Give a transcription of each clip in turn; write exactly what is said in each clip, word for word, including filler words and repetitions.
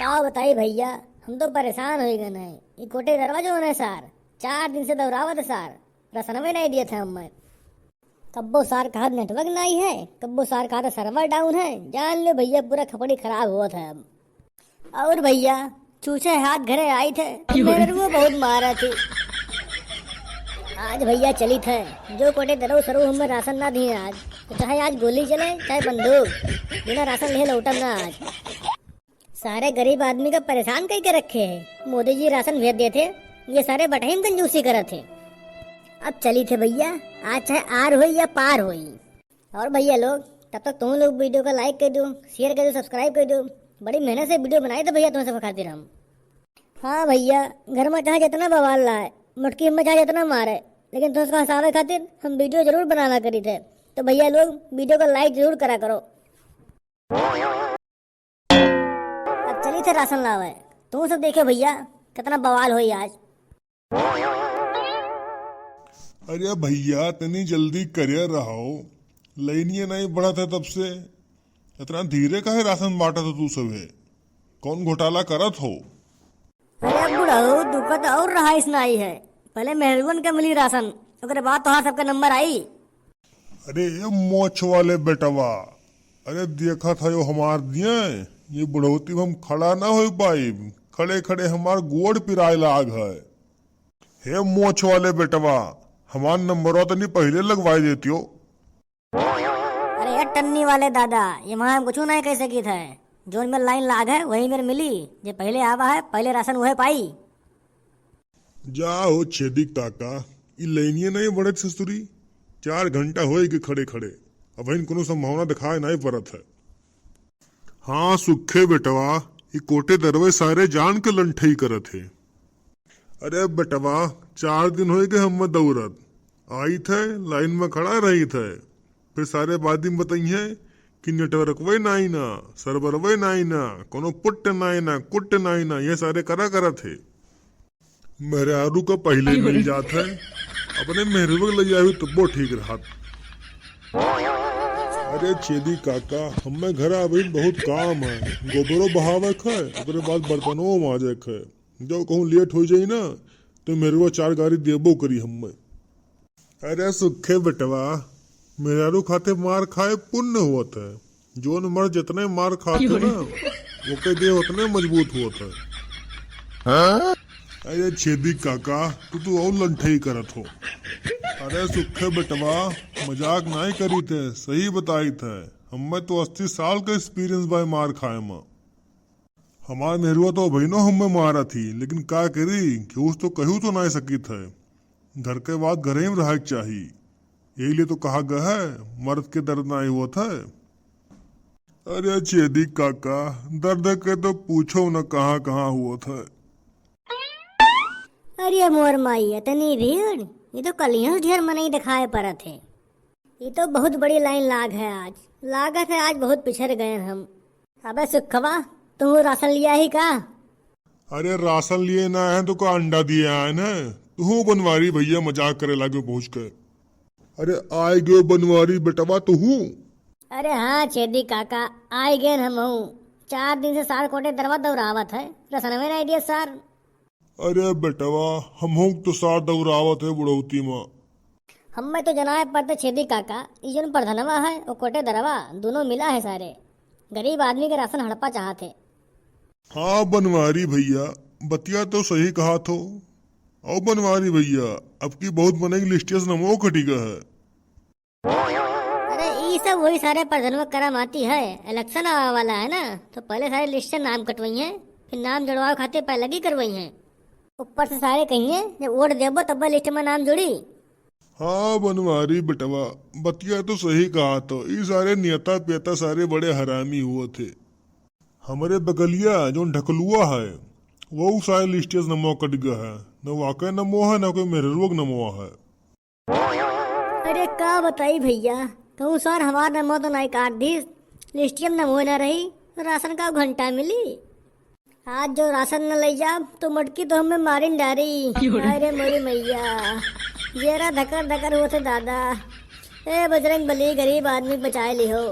का बताई भइया, हम तो परेशान होइ गए हैं। ई कोटेदरवा जौन है सार, चार दिन से दौरावत है सार, रसनवे नाहीं दियत है हमें। कब्बो सार कहत नेटवर्क नाहीं है, कब्बो सार कहत सर्वर डाउन है। जान लो भइया, पूरा खपड़ी खराब होत है अब। और भइया, छूछे हाथ घरे आइत है, मेहररुओ बहुत मारत ही। आज भइया चलित है, जो कोटेदरवा सरऊ हमें रासन ना दिए आज, तो चाहे आज गोली चले, चाहे बंदूक, बिना रासन लिहे लौटब ना आज। सारे गरीब आदमी का परेशान कइके रखे है। मोदी जी रासन भेज देत है, ये सारे बटही में कंजूसी करत है। अब चलित है भइया, आज चाहे आर होई या पार होई। और भइया लोग, तब तक तुम लोग video का like कर दो, share कर दो, subscribe कर दो। बड़ी मेहनत से video बनाइत है भइया तुम सब खातिर हम। हाँ भइया, घर में चाहे जितना बवाल लाए, मुटकी में चाहे जितना मारे, लेकिन तुम सबका हंसावे खातिर हम video जरूर बनावा करित है। तो भइया लोग, video का like जरूर करा करो। अब चलित है रासन लावे। तू सब देखे भइया, कितना बवाल होई आज। अरे भइया, तनी जल्दी करे रहो, लाइनिये नाहीं बढ़त है तब से। इतना धीरे काहे रासन बांटत हो तू सब है? कौन घोटाला करत हो? अरे बुढ़ऊ, दुखत और रहाइस नाहीं है। पहले मेहरुअन के मिली रासन, ओकरे बाद तोहार सबके नंबर आई। अरे ए मोछ वाले बेटवा, अरे देखत हयो हमार दिए, ये बुढ़ौती में हम खड़ा ना होइ पाइब, खड़े खड़े हमार गोड़ पिराए लाग है। हे मोछ वाले बेटवा, हमार नंबरवा तनी पहिले लगवाए देतियो। अरे ए टन्नी वाले दादा, ये वहाँ हम कुछ नाहीं कह सकित है। जौन मेर लाइन लाग है, वही मेर मिली। जे पहिले आवा है, पहिले रासन वहे पाई। जा हो छेदी काका, ई लाइनिये नाहीं बढ़त ससुरी। चार घंटा होइगे खड़े खड़े, अबहिन कोनो संभावना देखाए नाहीं परत है। हाँ सुखे बेटवा, ई कोटेदरवे सारे जान के लंठई करत है। अरे बेटवा, चार दिन होइगे हमें दौड़त, आइत है, लाइन में खड़ा रहित है, फिर सारे बादी में बताइए कि नेटवर्कवे नाहीं ना, सर्वरवे नाहीं ना, कोनो पुट्ट नाहीं ना, कुट्ट नाहीं ना, ये सारे करा करत है। मेहरारू का पहिले मिल जात है, अपने मेहरुआ के लइ आवे तब्बो ठीक रहत। अरे छेदी काका, हमें घर अबहिन बहुत काम है, गोबरो बहावे के है, ओकरे बाद बर्तनो माजे के है। जौ कहूँ लेट होइ जाई ना, तो मेहरुआ चार गारी देबो करी हमें। अरे सुखे बेटवा, मेहरारू खातिर मार खाए पुण्य होत है। जौन मर्द जितने मार खात है ना, ओके देह उतने मजबूत होत है। अरे छेदी काका, तू तो और लंठई करत हो। अरे सुखे बेटवा, मजाक नाहीं करित है, सही बताइत है। हमें तो अस्सी साल का experience बा मार खाए में। हमार मेहरुआ तो अबहिनो हमें मारत ही, लेकिन का करी, केहू से तो कहू तो नाहीं सकित है। घर के बात घरे में रहे के चाही। यही लिए तो कहा गया है, मर्द के दर्द नाहीं होत है। अरे छेदी काका, दर्द के तो पूछो न कहाँ कहाँ होत है। अरे मोर माई, इतनी भीड़, ये तो कलियों से ढेर मनई दिखाए परत है। ये तो बहुत बड़ी लाइन लाग है आज, लागत है आज बहुत पिछड़ गए हम। अबे सुखवा, तू राशन लिया ही का? अरे राशन लिए ना आए तो का अंडा दिए आए न? तू बनवारी भइया मजाक करे लागे पहुँच के। अरे आए गयो बनवारी बेटवा तू। अरे हाँ छेदी काका, आए गए हम हूँ। चार दिन से सार कोटेदरवा दौरावत है, रसनवे नहीं दिया सार। अरे बेटवा, हमहू के तो सार दौरावत है बुढ़ौती में। हम्मे तो जनाए पड़ते छेदी काका, ई जौन प्रधनवा है, ओ कोटेदरवा, दोनों मिला है सारे। गरीब आदमी के राशन हड़पा चाहत है। हाँ बनवारी भइया, बतिया तो सही कहा थो। औ बनवारी भइया, अब की बहुत मनई के लिस्टिया से नमो कटी गया है। अरे ई सब वही सारे प्रधनवा करम आती है, election आवे वाला है ना, तो पहले सारे लिस्ट से नाम कटवइहैं, फिर नाम जोड़वावे खातिर पैलगी करवइहैं। ऊपर से सारे कहिहैं, जब वोट देबो तब लिस्ट में नाम जुड़ी। हाँ बनवारी बेटवा, बतिया तो सही कहा थो, ई सारे नेता पेता सारे बड़े हरामी हुआ थे। हमरे बगलिया जौन ढकलुआ है, वो सारे लिस्टिया से नमवा कट गया है, न वाकई नमवा है, न कोई मेहररुआ के नमवा है। अरे का बताई भइया, कहूँ सार हमार नमो तो नाई काट दीस, लिस्टिया में नमो ना रही, तो राशन का घंटा मिली। आज जो राशन न लइ जाब, तो मटकी तो हमें मारिन डारी। अरे मोरी मैया, जेरा धकर धकर होत है दादा। ए बजरंग बली, गरीब आदमी बचाए लिहो।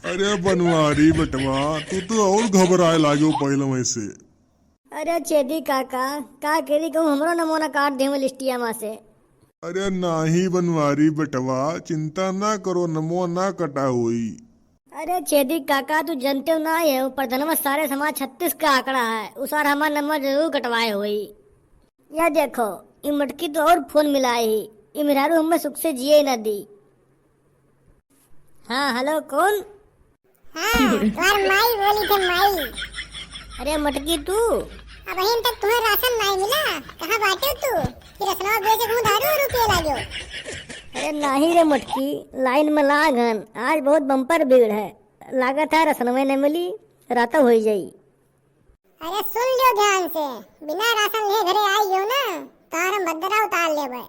अरे बनवारी बेटवा, तू तो और घबराए लागो पहले में से। अरे छेदी काका, का करी कहूँ, हमरो नमूना काट देवे लिस्टिया मा से। अरे नाही बनवारी बेटवा, चिंता ना करो, नमो ना कटा होई। अरे छेदी काका, तू जनते हो ना, ये प्रधानवा सारे समाज छत्तीस का आंकड़ा है, उ सार हमार नंबर जरूर कटवाए होई। या देखो, ई मटकी तो और फोन मिलाई ही, ई मेहरारू हमें सुख से जिए ना दी। हाँ, हेलो, कौन? हाँ, तुम्हार माई बोली थे, माई। अरे मटकी तू? अबहिन तक तुम्हें राशन नाई मिला, कहाँ बाटे तू? कि रसनवा बेच के घूम दारू रुपये लाग्यो? अरे नाही रे मटकी, लाइन में लाग हन, आज बहुत बम्पर भीड़ है, लागत है रसनवे न मिली, रात होई जाई। अरे सुन लियो ध्यान से, बिना राशन ले घरे आई हो ना, तो हम बदरा उतार लेबे।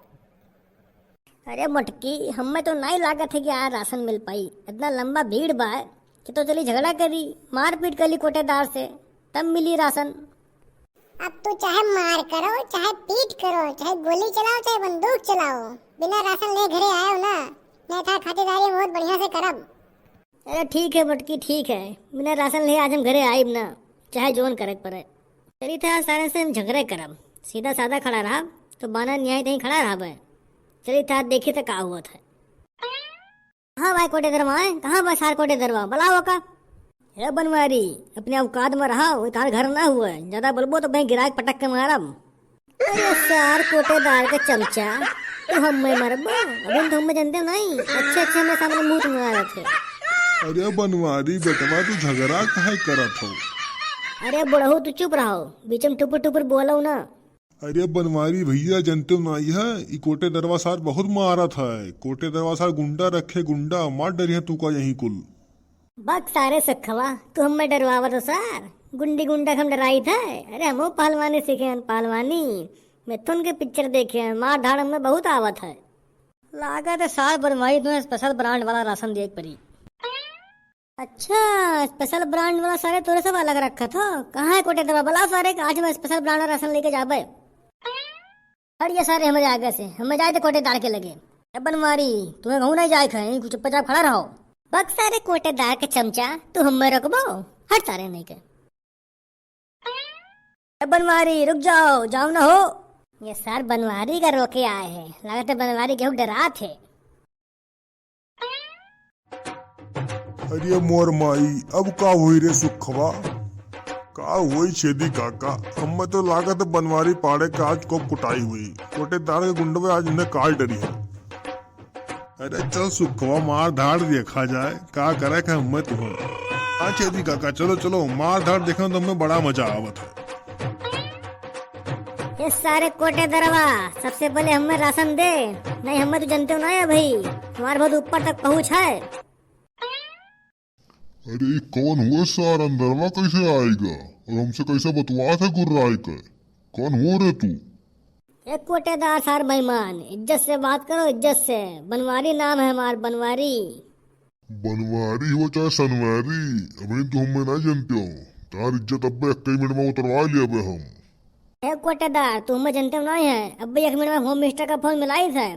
अरे मोटकी, हमें तो नाई लागत है कि आज राशन मिल पाई। इतना लंबा भीड़ बा कि तो चली झगड़ा करी, मारपीट कर ली कोटेदार से, तब मिली राशन। अब तू चाहे मार करो, चाहे पीट करो, चाहे गोली चलाओ, चाहे बंदूक चलाओ, बिना राशन ले घरे आयो ना, नहीं था खातिरदारी बहुत बढ़िया से करब। अरे ठीक है मोटकी, ठीक है, बिना राशन ले आज हम घरे आइब ना, चाहे जौन करे के पड़े। चली था सारे से हम झगड़े करब, सीधा साधा खड़ा रहब, तो बाना न्याय तहीं खड़ा रहब। चली था देखी तो का हुआ था। हाँ भाई कोटेदरवा है, कहाँ बा सार कोटेदरवा, बुलाओ का। हे बनवारी, अपने औकात में रहा, वो तार घर ना हुआ, ज्यादा बोलबो तो भाई गिराक पटक के मारब। अरे सार कोटेदार के चमचा, तू हमें मरबो? अभी तो हमें जनते नहीं, अच्छे अच्छे हमें सामने मुंह मारत है। अरे बनवारी बेटवा, तू झगड़ा काहे करत हो? अरे बुढ़ऊ, तू चुप रहो, बीच में टुपुर टुपुर बोलो ना। अरे बनवारी भैया, जनते नहीं है, ई कोटेदरवा सार बहुत मारत है। कोटेदरवा सार गुंडा रखे, गुंडा, मार डरिया तू का यहीं कुल। बक सारे सुखवा, तू हमें डरवावत हो सार? गुंडी गुंडा के हम डराई थे? अरे हमहू पहलवानी सीखे हन, पहलवानी। मिथुन के पिक्चर देखे हन, मार धाड़ हमें बहुत आवत है। लागत है सार बनवारी तुम्हें स्पेशल ब्रांड वाला राशन दिए के पड़ी। अच्छा, स्पेशल ब्रांड वाला सारे तोरे सब अलग रखत हो? कहाँ है कोटेदरवा? बुलाओ सारे के, आज हम स्पेशल ब्रांड वाला राशन लेके जाबे। हट ये सारे हमारे आगे से, हमें जाए तो कोटेदार के लगे। ए बनवारी, तुम्हें कहूँ नहीं जाए खाए, कुछ चुपचाप खड़ा रहो। बक सारे कोटेदार के चमचा, तू हमें रोकबो? हट सारे नहीं के। ए बनवारी, रुक जाओ, जाओ ना हो। ये सार बनवारी का रोके आए हैं, लगत है बनवारी केहू डरात है। अरे मोर माई, अब का होई रे सुखवा? का होई छेदी काका? हमें तो लागत बनवारी पाड़े का आज को कुटाई हुई। कोटेदार के गुंडवे आज इन्हें काट डरी है। अरे चल सुखवा, मार धाड़ देखा जाए, का करे के हमें तुम्हें। हाँ छेदी काका, चलो चलो, मार धाड़ देखे तो हमें बड़ा मजा आवत है। ये सारे कोटेदरवा, सबसे पहले हमें राशन दे, नहीं हमें तो जनते हो ना है भाई, हमारे बहुत ऊपर तक पहुँच है। अरे ई कौन हुए सार, अंदरवा कैसे आएगा और हमसे कैसे बतुआत है गुर्राए के? कौन हुए रे तू? ए कोटेदार सार बेईमान, इज्जत से बात करो, इज्जत से। बनवारी नाम है हमार, बनवारी। बनवारी हो चाहे सनवारी, अबे तू हमें ना जानते हो। तार इज्जत अब्बे एक ही मिनट में उतरवा लिया अबे हम। ए कोटेदार, तू हमें जानते हो नहीं है। अब्बे एक मिनट में होम मिनिस्टर का फोन मिलाई थे।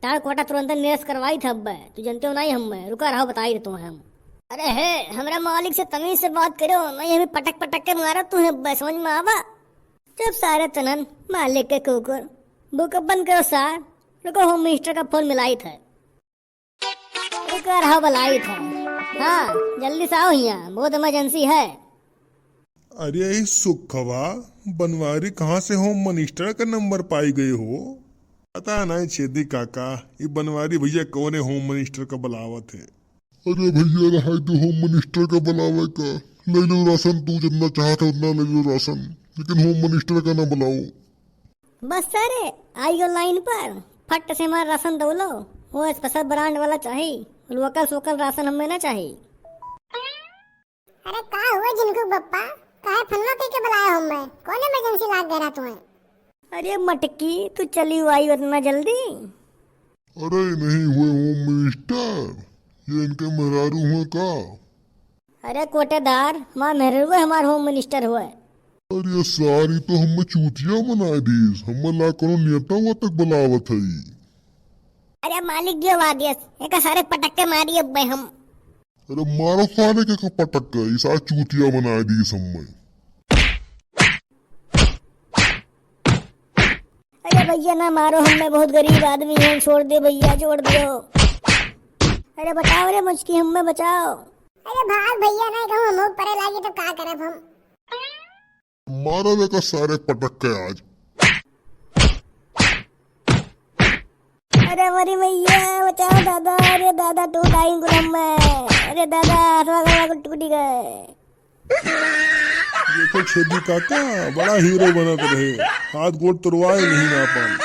तार कोटा तुरंत निरस्त करवाई थे अब्बे। तू जानते हो नहीं हमें। रुका रहो, बताई देते हैं हम। अरे हे, हमरा मालिक से तमीज से बात करो, नहीं हमें पटक पटक के मारा तू है अब्बे, समझ में आवा? चुप सारे तनन, मालिक के कुकुर। बुक बंद करो सार। रुको, होम मिनिस्टर का फोन मिलाई थे। रुको रहो, बुलाई थे। हाँ, जल्दी से आओ हियाँ, बहुत इमरजेंसी है। अरे ई सुखवा, बनवारी कहाँ से होम मिनिस्टर का नंबर पाई गई हो? पता नहीं छेदी काका, ई बनवारी भैया कौने होम मिनिस्टर का बुलावत है। अरे भैया, रहाई दो होम मिनिस्टर का बुलावे का। ले लो राशन, तू जितना चाहत है उतना ले लो राशन, लेकिन होम मिनिस्टर का ना बुलाओ। बस सारे, आइयो लाइन पर, फट से हमारा राशन दौलो। वो स्पेशल ब्रांड वाला चाही, लोकल सोकल राशन हमें ना चाही। अरे का हुआ जिनको बप्पा, काहे फनवा कह के बुलाया हूँ मैं? कौन इमरजेंसी लाग गया तुम्हें? अरे मटकी, तू चली आई उतना जल्दी? अरे नहीं हुए होम मिनिस्टर, ये इनके मेहरारू हुए का? अरे कोटेदार, हमार मेहरारू हमार होम मिनिस्टर हुए। अरे सारी तो हमें चूतिया बना दीस, हमें ला कोनो नेता हुआ तक बुलावत है। अरे मालिक जो वादियस, एका सारे पटक के मारी अब हम। अरे मारो सारे के, के पटक के, इसा चूतिया बनाइ दी सब में। अरे भइया ना मारो, हम्मे बहुत गरीब आदमी हैं, छोड़ दे भइया, छोड़ दियो। अरे बचाओ रे मुझकी, हम्मे बचाओ। अरे भाग भइया, नहीं कहूँ हम परे लागी तो का करब हम। मारो एका सारे पटक के आज। अरे मरी भइया, बचाओ दादा, अरे दादा, टूट आई गुलम में। अरे दादा, हथवा गला को टूटी गए। देखो छेदी काका, बड़ा हीरो बनत रहे, हाथ गोड़ तुड़वाए नहीं ना पान।